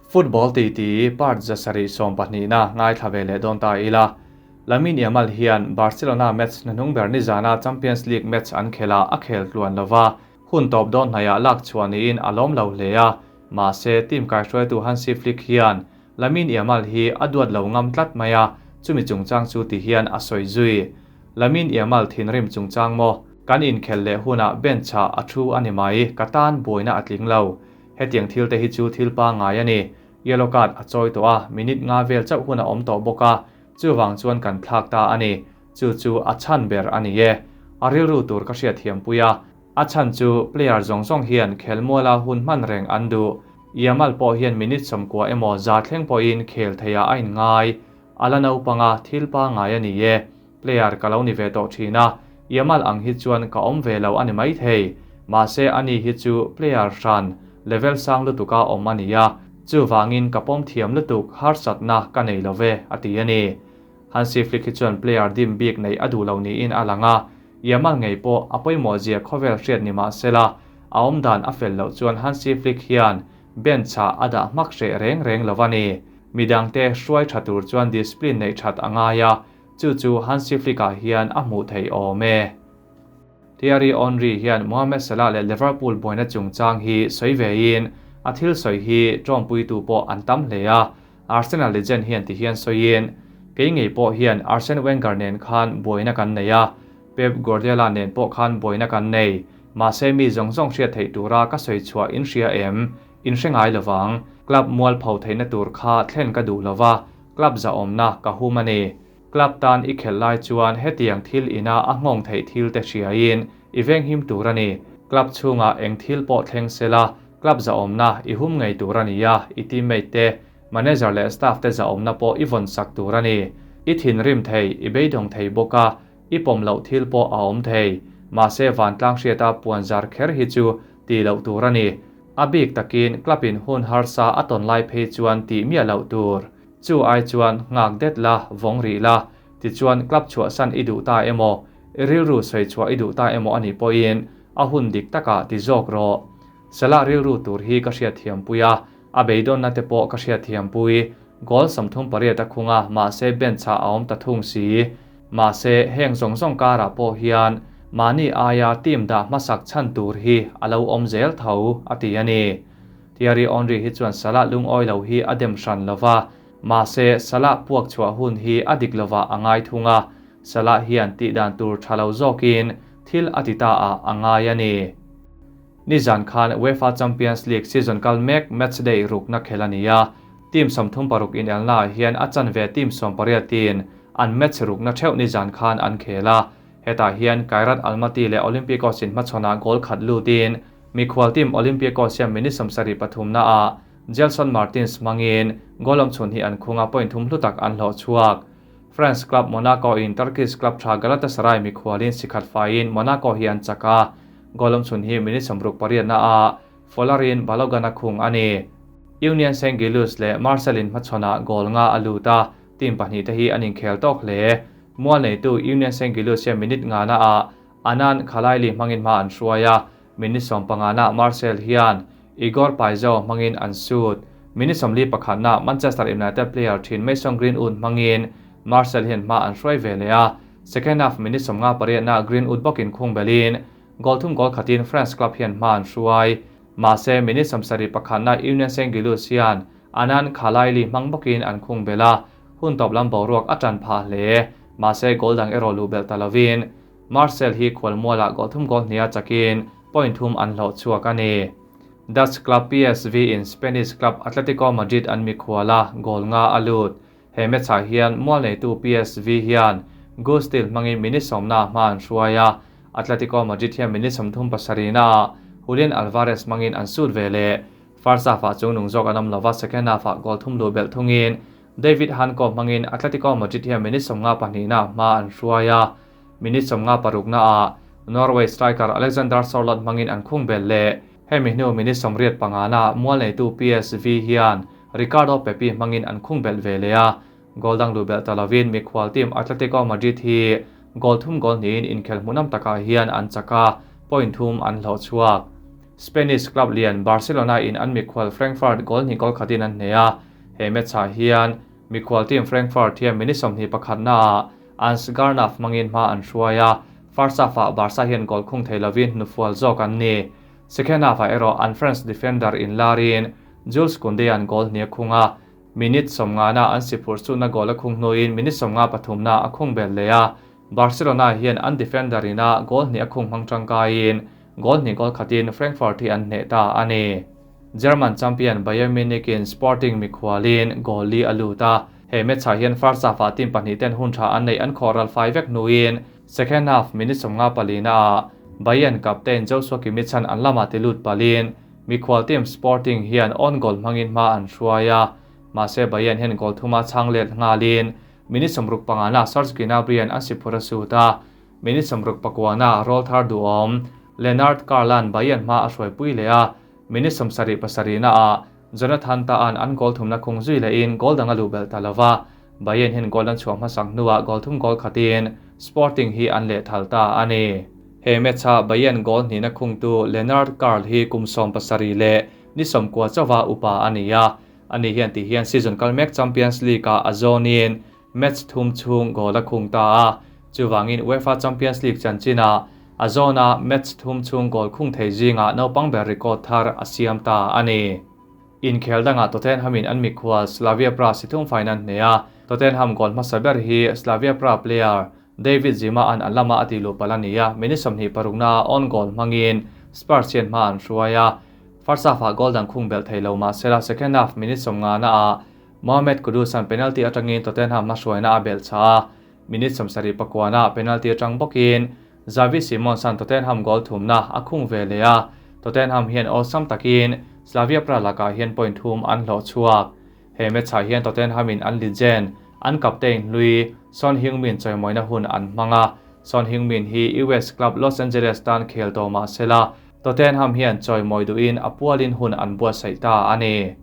Football titi part 712na ngaithla ve leh dawn ta ila. Lamine Yamal hian Barcelona match hnuhnung ber nizana Champions League match an khelh ah a khel tluan lova, hun tawp dawn hnaihah lak chhuah niin a lawm lo hle a. Mahse, team kaihruaitu Hansi Flick hian Lamine Yamal hi a duat lo ngam tlat mai a, chumi chungchang chu ti hian a sawi zui. Lamine Yamal thinrim chungchang maw? Kan inkhelh leh hunah bench ah a thu a ni mai, ka tan buaina a tling lo. Hetiang thil te hi chu thil pangngai a ni. Yellow card a chawi tawh a, minute nga vel chauh hun a awm tawh bawk a, chuvang chuan kan thlak ta a ni. Chu chu a chhan ber a ni e. A rilru tur ka hriatthiampui a. A chhan chu player zawng zawng hian khelmuala hun hman reng an duh. Yamal pawh hian minute 90 emaw za thleng pawhin khel theiah a inngai. A la naupanga thil pangngai a ni e. Player ka lo ni ve tawh thin a, Yamal ang hi chuan ka awm ve lo a ni maithei. Mahse ani hi chu player hran, level sang lutuka awm a ni a, chuvangin ka pawm thiam lutuk harsatna ka nei lo ve, a ti a ni. Hansi Flick hi chuan player dim bik neih a duh lo niin a lang a, Yamal ngei pawh a pawimawhzia khawvel hriat ni mah sela, a awmdan a fel loh chuan Hansi Flick hian bench-ah a dah hmak hreh reng reng lo a ni. Midangte hruai tha tur chuan discipline neih that a ngai a, chu chu Hansi Flick-ah hian a hmuh theih awm e. Thierry Henry hian Mohamed Salah leh Liverpool buaina chungchang hi sawi vein a thil sawi hi tawngpuitu pawh an tam hle a, Arsenal legend hian ti hian sawiin, Kei ngei pawh hian Arsene Wenger nen khan buaina kan nei a, Pep Guardiola nen pawh khan buaina kan nei. Mahse mi zawng zawng hriat theih tura ka sawi chhuah in hria em? In hre ngai lovang. Club mualpho theihna tur kha thlen ka duh lova, club zahawmna ka hum a ni. Club tan i khelh lai chuan hetiang thil ina a nghawng theih thil te hriain i venghim tur a ni. Club chhungah eng thil pawh thleng sela, club zahawmna i hum ngei tur a ni a, i teammate te, manager leh staff te zahawmna pawh i vawn sak tur a ni. I thinrim thei, i beidawng thei bawk a, i pawm loh thil pawh a awm thei. Mahse vantlang hriata puan zar kher hi chu tih loh tur a ni. A bik takin club in hun harsa a tawn lai phei chuan tih miah loh tur. Chu ai chuan nghak det la, vawng rih la, tichuan club chhuahsan i duh ta emaw, i rilru sawi chhuah i duh ta emaw a nih pawhin a hun dik takah ti zawk rawh. Salah rilru tur hi ka hriatthiampui a, a beidawnna te pawh ka hriatthiampui. Goal 38 a khung a, mahse bench ah a awm ta thung si. Mahse, heng zawng zawng karah pawh hian mahni aia team dah hmasak chhan tur hi a lo awm zel tho, a ti a ni. Thierry Henry hi chuan Salah lungawi lo hi a dem hran lo va, mahse Salah puak chhuah hun hi a dik lovah a ngai thung a, Salah hian tihdan tur tha lo zawkin thil a ti ta ah a ngai a ni. Nizan khan UEFA Champions League season kal mek matchday rukna khel a ni a, team 36 inelna ah hian a chanve team 18 in an match rukna theuh nizan khan an khel a, hetah hian Kairat Almaty leh Olympiacos in hmachhawnah goal khat lutin Mikhual team Olympiacos hian minute 73 na ah Gelson Martins hmangin goal awm chhun hi an khung a, point thum hlu tak an hlawh chhuak. France club Monaco in Turkish club tha Galatasaray mikhualin sikhat faiin Monaco hi an chak a, goal awm chhun hi minute 68 na ah Folarin Balogun a khung a ni. Union Saint-Gilloise leh Marseille in hmachhawnah goal nga a lut a, team pahnih te hi an inkhel tawk hle. Mual neitu Union Saint-Gilloise hian minute nga na ah Anan Khalaili hmangin hma an hruai a, minute 15 na Marseille hian Igor Paixao hmangin an sut. Minute 41 na Manchester United player thin Mason Greenwood hmangin Marseille hian hma an hruai ve leh a, second half minute 58 na Greenwood bawkin khung belin goal thum goal khatin France club hian hma an hruai. Mahse minute 71 na Union Saint-Gilloise hian Anan Khalaili hmang bawkin an khung bel a, hun tawp lam boruak a tan phah hle. Mahse goal dang erawh luh belh ta lovin Marseille hi khualmualah goal thum goal hnia chakin point thum an hlawh chhuak a ni. Dutch club PSV in Spanish club Atletico Madrid an mikhuala goal nga a lut. He match ah hian mual neitu PSV hian Gustil hmangin minute 10 na hma an hruai a, Atletico Madrid hian minute 37 na ah Julian Alvarez hmangin an sut ve leh. First half ah chungnung zawk an awm lova, second half ah goal thum luh belh thungin David Hancko hmangin Atletico Madrid hian minute 52 na hma an hruai a, minute 56 na ah Norway striker Alexander Sorloth hmangin an khung bel leh. Hemi hnu minute 85 na mual neitu PSV hian Ricardo Pepi hmangin an khung belh ve leh a, goal dang luh belh ta lovin mikhual team Atletico Madrid hi goal thum goal hnihin inkhel hmuhnawm takah hian an chak a, point thum an hlawh chhuak. Spanish club lian Barcelona in an mikhual Frankfurt goal hnih goal khatin an hneh a, he match ah hian mikhual team Frankfurt hian minute 21 na ah Ansgar Knauff hmangin hma an hruai a, first half ah Barca hian goal khung thei lovin hnufual zawk an ni. Second half ah erawh an French defender inlarin Jules Kounde an goal hnih a khung a, minute 50 na an si phurh chutna goal a khung hnuin minute 53 na a khung bel leh a, Barcelona hian an defender ina goal hnih a khung hmang tangkaiin goal hnih goal khatin Frankfurt hi an hneh ta a ni. German champion Bayern Munich in Sporting mikhualin goal li a lut a, he match ah hian first half ah team pahnih ten hun tha an neih an khawh ral fai vek hnuin second half minute 54 na ah Bayern captain Joshua Kimmich an an lamah ti lut palin mikhual team Sporting hian own goal hmangin hma an hruai a, mahse Bayern hian goal thuma chang let nghalin minute 65 na Serge Gnabry an si phur a sut a, minute 69 na roll thar duhawm Lennart Karl-an Bayern hma a hruai pui leh a, minute 77 na ah Jonathan Ta an an goal thumna khung zui lehin goal dang a luh belh ta lova, Bayern hian goal an chhuah hmasak hnuah goal thum goal khatin Sporting hi an leh thal ta a ni. He match ah Bayern goal hnihna khungtu Lennart Karl hi kum 17 leh ni 90 chawa upa a ni a, ani hian ti hian season kal mek Champions League ah a zawnin match thum chhung goal a khung ta a, chuwangin UEFA Champions League chanchina a zawna match thum chhung goal khung thei zinga naupang ber record thar a siam ta a ni. Inkhel dangah Tottenham in an mikhual Slavia Praha si thum fainan hne a, Tottenham goal hmasa ber hi Slavia Praha player David Zima an an lama a ti lu pal a ni a, minute 26 na on goal hmangin Spurs hian hma an hruai a, first half ah goal dang khung belh thei lo mahsela second half minute 50 na ah Mohamed Kudus an penalty atangin Tottenham hma hruaina a belh cha a, minute 79 na penalty atang bawkin Xavi Simons an Tottenham goal thumna a khung ve leh a, Tottenham hian awlsam takin Slavia Praha lakah hian point thum an hlawh chhuak. He match ah hian Tottenham in an legend an captain hlui Son Heung-min chawimawina hun an hmang a, Son Heung-min hi US club Los Angeles tan khel tawh mahsela Tottenham hian chawimawi duhin a pualin hun an buatsaih ta a ni.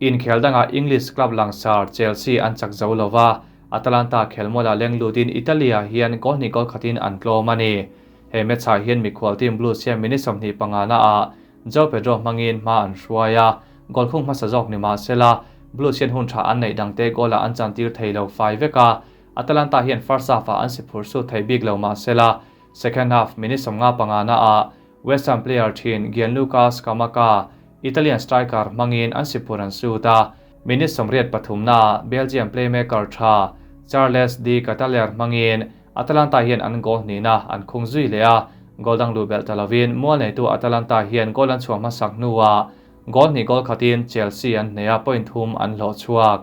Inkhel dangah English club langsar Chelsea an chak zo lova, Atalanta khelmuala leng lutin Italy ah hian goal hnih goal khatin an tlawm a ni. He match ah hian mikhual team Blues hian minute 25 na ah João Pedro hmangin hma an hruai a, goal khung hmasa zawk ni mahsela Blues hian hun tha an neih dangte goal ah an chantir thei lo fai vek a, Atalanta hian first half ah an si phur su thei bik lo mahsela second half minute 55 na ah West Ham player thin Gianluca Scamacca Italian striker hmangin an si phur an sut a, minute 83 na Belgian playmaker tha Charles De Ketelaere hmangin Atalanta hian an goal hnihna an khung zui leh a, goal dang luh belh ta lovin mual neitu Atalanta hian goal an chhuah hmasak hnuah goal hnih goal khatin Chelsea an hneh a, point thum an hlawh chhuak.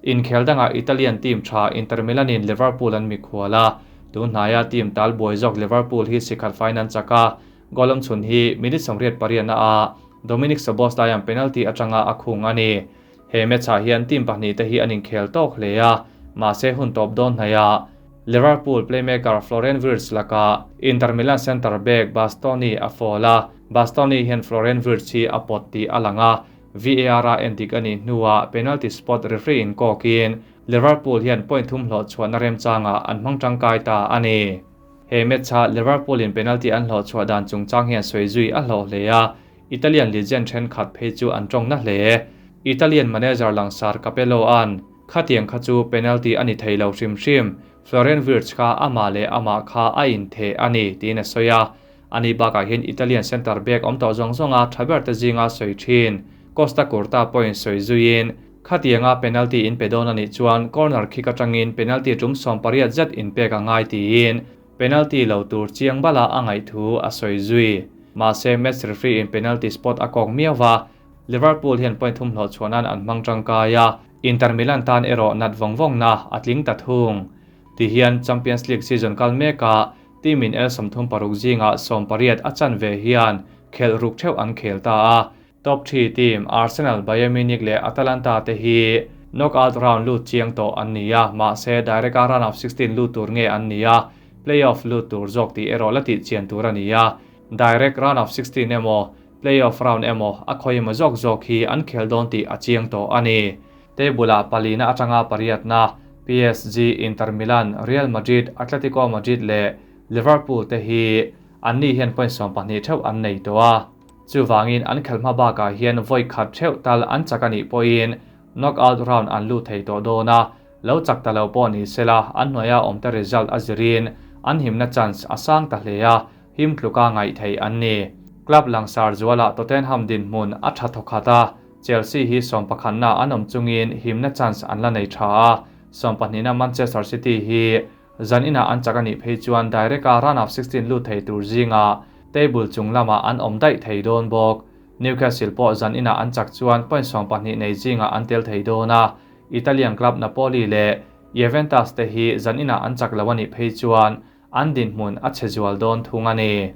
Inkhel dangah Italian team tha Inter Milan in Liverpool an mikhual a, tun hnaia team tal buai zawk Liverpool hi sikhat fain an chak a, goal awm chhun hi minute 88 na ah Dominic Szoboszlai an penalty atanga a khung a ni. He match ah hian team pahnih te hi an inkhel tawk hle a, mahse hun tawp dawn hnaia Liverpool playmaker Florian Wirtz laka Inter Milan centre back Bastoni a fall a, Bastoni hian Florian Wirtz hi a pawt tih a lang a, VAR a endik a nih hnuah penalty spot referee in kawkin Liverpool hian point thum hlawh chhuahna remchangah an hmang tangkai ta a ni. He match ah Liverpool in penalty an hlawh chhuah dan chungchang hian sawi zui a hlawh hle a, Italian legend thenkhat phei chu an tawng na hle. Italian manager langsar Capello an khatiang kha chu penalty a ni thei lo hrim hrim, Florian Wirtz kha amah leh amah kha a intheh a ni tiin a sawi a. Ani bakah hian Italian centre back awm tawh zawng zawnga tha ber te zinga sawi thin Costacurta pawhin sawi zuiin khatianga penalty in pe dawn a nih chuan corner kick atangin penalty tum 18 zet in pek a ngai tiin penalty lo tur chiang bala a ngaih thu a sawi zui. Mahse match referee in penalty spot a kawk miawa, Liverpool hian point thum hlawh chhuahnan an hmang tangkai a, Inter Milan tan erawh nat vawng vawng na a tling ta thung. Ti hian Champions League season kal meka team in el 36 zinga 18 a chan ve hian khel ruk theuh an khel ta a. Top 3 team Arsenal, Bayern Munich leh Atalanta te hi knockout round lut chiang tawh an ni a, mahse direct a round of 16 lut tur nge an ni a, playoff lut tur zawk tih erawh la tih chian tur a ni a. Direct round of 16 emaw, playoff round emaw a khawih emaw zawk zawk hi an khel dawn tih a chiang tawh a ni. Table ah palina atanga pariatna PSG, Inter Milan, Real Madrid, Atletico Madrid leh Liverpool te hi an ni hian point 12 theuh an nei tawh a. Chuvangin an khelh hma bakah hian vawi khat theuh tal an chak a nih pawhin knockout round an lut thei tawh dawn a, lo chak ta lo pawh ni sela an hnuaia awmte result a zirin an himna chance a sang ta hle a, him tluka ngaih theih an ni. Club langsar zualah Tottenham dinhmun a tha thawkhat a, Chelsea hi sawmpakhatna an awm chungin himna chance an la nei tha a, sawmpahnihna Manchester City hi Zan inah an chak a nih phei chuan direct a round of 16 lut thei tur zingah table chung lamah an awm daih thei dawn bawk. Newcastle pawh zan inah an chak chuan point 12 nei zingah an tel thei dawn a, Italian club Napoli leh Juventus te hi zan inah an chak lo a nih phei chuan an dinhmun a chhe zual dawn thung a ni.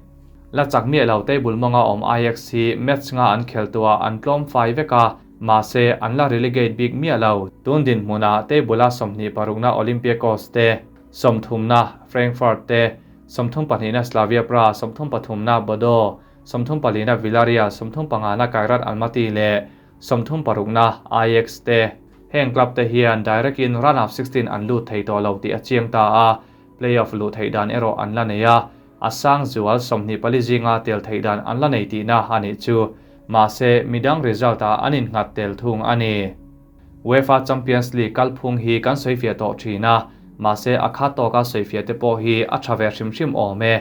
La chak miah lo table mawnga awm Ajax hi match nga an khel tuah an tlawm fai vek a, mahse an la relegate bik miah lo. Tun dinhmunah table-a 26na Olympiacos te, 30na Frankfurt te, 32na Slavia Praha, 33na Bodo, 34na Villarreal, 35na Kairat Almaty leh 36na Ajax te. Heng club te hian direct in round of 16 an lut thei tawh lo tih a chiang ta a, playoff luh theih dan erawh an la nei a, a sang zual 24 zinga tel theih dan an la nei tihna a nih chu. Mahse, midang result ah an innghat tel thung a ni. UEFA Champions League kalphung hi kan sawifiah tawh thin a, mahse a khat tawka sawifiah te pawh hi a tha ve hrim hrim awm e.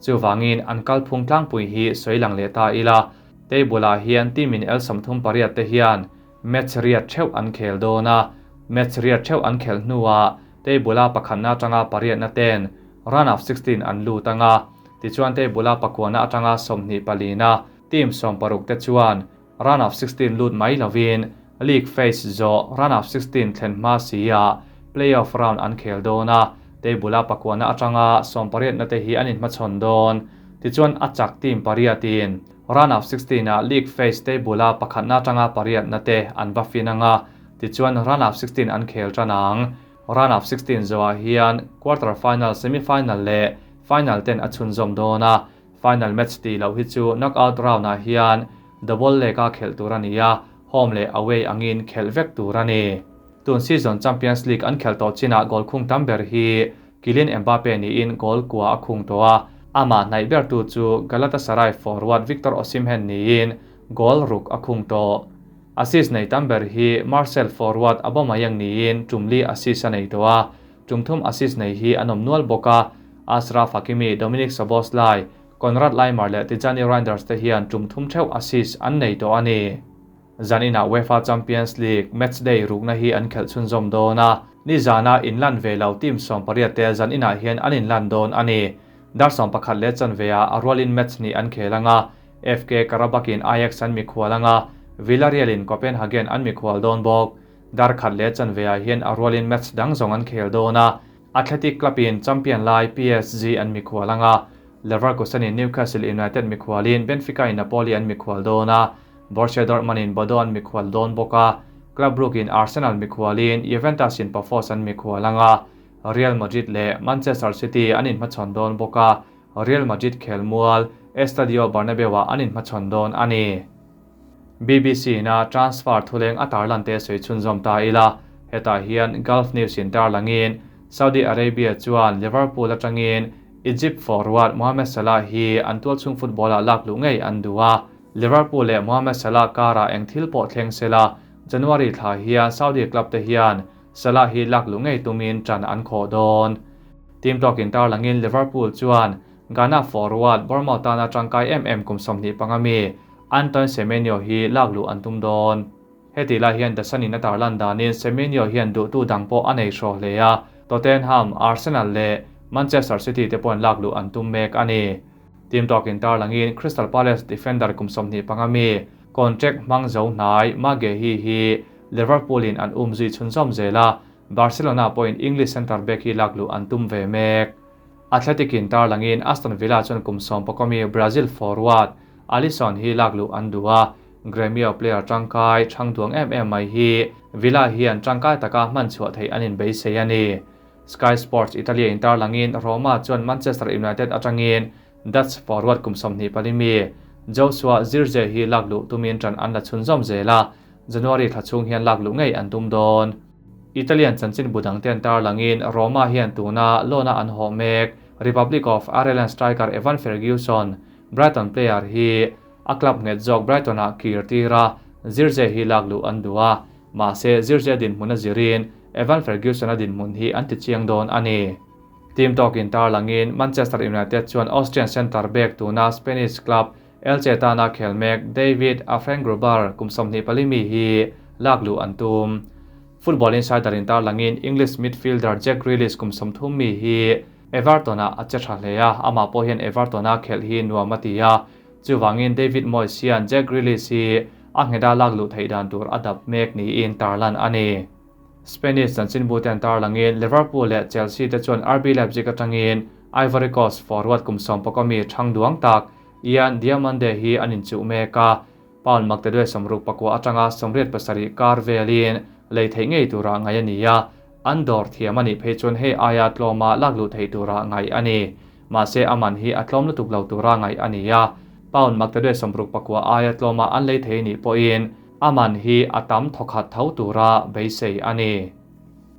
Chuvangin an kalphung tlangpui hi sawi lang leh ta ila, table ah hian team in el 38 te hian match riat theuh an khel dawn a, match riat theuh an khelh hnuah table a pakhatna atanga pariatna ten round of 16 an lut anga, tichuan table a pakuana atanga 24na team 16 te chuan round of 16 lut mai lovin league phase zawh round of 16 thlen hma si a playoff round an khel dawn a, table a pakuana atanga 18na te hi an inhmachhawn dawn. Tichuan a chak team pariatin round of 16 a league phase table a pakhatna atanga pariatna te an va fin anga, tichuan round of 16 an khel tan ang. Round of 16 zawah hian quarter final, semi final leh final ten a chhunzawm dawn a, final match ti loh hi chu knockout round ah hian double leg a khelh tur a ni a, home leh away angin khelh vek tur a ni. Tun season Champions League an khelh tawh chinah goal khung tam ber hi Kylian Mbappe niin goal kua a khung tawh a, amah hnaih ber tu chu Galatasaray forward Victor Osimhen niin goal ruk a khung tawh. Assist nei tam ber hi Marcel forward Aubameyang niin tumli assist a nei tawh a, tum thum assist nei hi an awm nual bawk a, Achraf Hakimi, Dominik Szoboszlai, Konrad Laimer leh Tijjani Reijnders te hian tum thum theuh assist an nei tawh a ni. Zanina UEFA Champions League matchday rukna hi an khelh chhunzawm dawn a, ni zana inlan ve lo team 18 te zaninah hian an inlan dawn a ni. Dar 11 leh chanve-ah a rualin match ni an khel anga, FK Karabakin Ajax an mikhual anga, Villarreal in Copenhagen an mikhual dawn bawk. Dar khat leh chanve-ah hian a rualin match dang zawng an khel dawn a, Athletic Club in champion lai PSG an mikhual anga, Leverkusen in Newcastle United mikhualin Benfica in Napoli an mikhual dawn a, Borussia Dortmund in Bodo an mikhual dawn bawk a, Club Brugge in Arsenal mikhualin Juventus in Pafos an mikhual anga, Real Madrid leh Manchester City an inhmachhawn dawn bawk a, Real Madrid khelmual Estadio Bernabeu-ah an inhmachhawn dawn a ni. BBC na transfer thuleng a tarlan te sawi chhunzawm ta ila, hetah hian Gulf News in tarlangin Saudi Arabia chuan Liverpool atangin Egypt forward Mohamed Salah hi an tualchhung football-ah lak luh ngei an duh a, Liverpool leh Mohamed Salah karah eng thil pawh thleng sela, January thla hian Saudi club te hian Salah hi lak luh ngei tumin tan an khawh dawn. Team talk in tarlangin Liverpool chuan Ghana forward Bournemouth tana tangkai em em kum 25 mi Antoine Semenyo hi lak luh an tum dawn. Heti lai hian The Sun in a tarlan danin Semenyo hian duhtu dang pawh a nei hraw hle a, Tottenham, Arsenal leh Manchester City te pawhin lak luh an tum mek a ni. Team talk in tarlangin Crystal Palace defender kum 25 mi contract hmang zo hnai Maguehi hi Liverpool in an umzui chhunzawm zel a, Barcelona pawhin English centre back hi lak luh an tum ve mek. Athletic in tarlangin Aston Villa chuan kum 11 mi Brazil forward Alisson hi lak luh an duh a, Gremio player tangkai thangduang em em mai hi Villa hian tangkai taka hman chhuah theih an inbeisei a ni. Sky Sports Italia in tarlangin Roma chuan Manchester United atangin Dutch forward kum 24 mi Joshua Zirkzee hi lak luh tumin tan an la chhunzawm zel a, January thla chhung hian lak luh ngei an tum dawn. Italian chanchin budang ten tarlangin Roma hian tuna loan-a an haw mek Republic of Ireland striker Evan Ferguson, Brighton player hi A club nghet zawk Brighton-ah kir tir a, Zirze hi lak luh an duh a, mahse Zirze dinhmun a zirin Evan Ferguson-a dinhmun hi an ti chiang dawn a ni. Team tawkin tarlangin Manchester United chuan Austrian centre back tuna Spanish club Elche tana khel mek David Affengruber kum 24 mi hi lak luh an tum. Football Insider in tarlangin English midfielder Jack Grealish kum 30 mi hi Everton-ah a che tha hle a, amah pawh hian Everton-a khelh hi nuam a ti a. Chuvangin David Moyes hian Jack Grealish hi a ngheta lak luh theih dan tur a dap mek niin tarlan a ni. Spanish chanchinbu ten tarlangin Liverpool leh Chelsea te chuan RB Leipzig atangin Ivory Coast forward kum 11 mi thang duang tak Yan Diomande hi an inchuh mek a. Pound maktaduai 69 atanga 87 kar velin lei theih ngei tura ngai a ni a. An dawr thiam a nih phei chuan hei aia tlawma lak luh theih tura ngai a ni. Mahse aman hi a tlawm lutuk lo tura ngai a ni a. Pound maktaduai 69 aia tlawma an lei thei nih pawhin aman hi a tam thawkhat tho tura beisei a ni.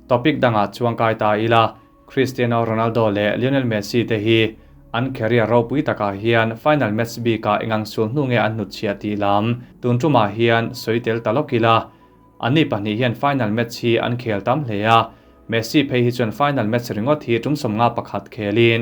Topic dangah chuang kai ta ila, Cristiano Ronaldo leh Lionel Messi te hi an career ropui takah hian final match bikah engang sul hnu nge an hnutchhiah tih lam tun tumah hian sawi tel ta lawk ila. Anni pahnih hian final match hi an khel tam hle a. Messi phei hi chuan final match ringawt hi tum 51 khelin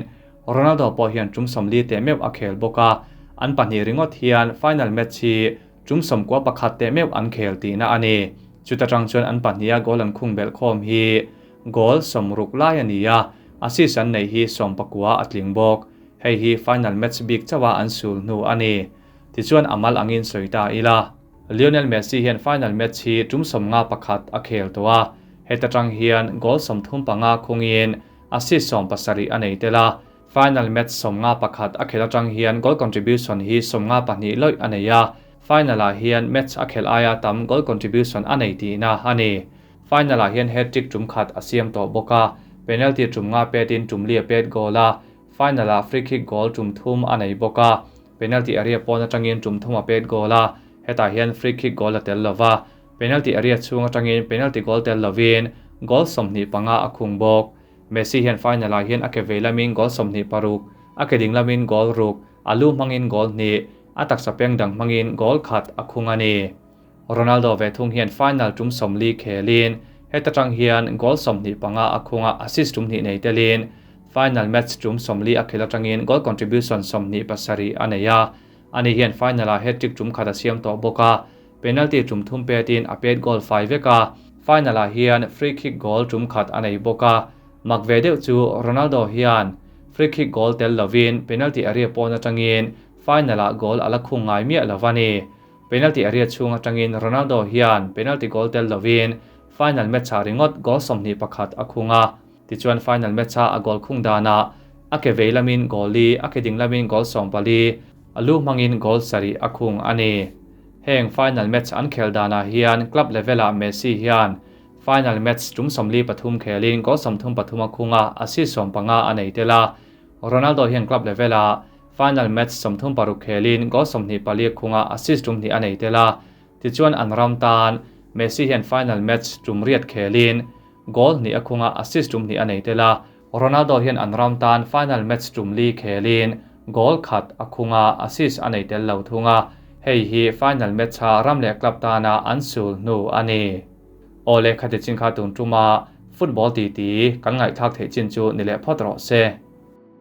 Ronaldo pawh hian tum 40 te meuh a khel bawk a. An pahnih ringawt hian final match hi tum 91 te meuh an khel tihna a ni. Chuta tang chuan an pahniha goal an khung belh khawm hi goal 60 lai a ni a, assist an nei hi 19 a tling bawk. Hei hi final match bik chawa an sul hnu a ni. Tichuan amal angin sawi ta ila. Lionel Messi hian final match hi tum 51 a khel tawh a. Heta tang hian goal 35 khungin assist 17 a nei tel a. Final match 51 a khel atang hian goal contribution hi 52 lawih a nei a. Final ah hian match a khel aia tam goal contribution a nei tihna a ni. Final ah hian hat-trick tum khat a siam tawh bawk a. Penalty tum nga petin tum li a pet goal a. Final ah free kick goal tum thum a nei bawk a. Penalty area pawn atangin tum thum a pet goal a. Hetah hian free kick goal a tel lova. Penalty area chhung atangin penalty goal tel lovin goal 25 a khung bawk. Messi hian final ah hian a ke vei lamin goal 26, a ke ding lamin goal ruk, a lu hmangin goal hnih, a taksa peng dang hmangin goal khat a khung a ni. Ronaldo ve thung hian final tum 40 khelin heta tang hian goal 25 a khunga assist tum hnih nei telin final match tum 40 a khel atangin goal contribution 27 a nei a. Ani hian final ah hat-trick tum khat a siam tawh bawk a. Penalty tum thum petin a pet goal fai vek a. Final ah hian free kick goal tum khat a nei bawk a. Mak ve deuh chu Ronaldo hian free kick goal tel lovin penalty area pawn atangin final ah goal ala khung ngai miah lova ni. Penalty area chhung atangin Ronaldo hian penalty goal tel lovin final match ah ringawt goal 21 a khung a. Tichuan final match a a goal khung dana a ke vei lamin goal li, a ke ding lamin goal 14, a lu hmangin goal 7 a khung a ni. Heng final match an khel dana hian club level ah Messi hian final match tum 43 khelin goal 33 a khung a, assist 15 a nei tel a. Ronaldo hian club level ah final match 36 khelin goal 24 a khung a, assist tum hnih a nei tel a. Tichuan an ram tan Messi hian final match tum riat khelin goal hnih a khunga assist tum hnih a nei tel a. Ronaldo hian an ram tan final match tum li khelin goal khat a khunga assist a nei tel lo thunga. Hei hi final match ha ram leh club tana an sul hnu a ni. Ole khati chin kha tun tuma football ti ti kan ngai thak thei chin chu ni le phot ro se.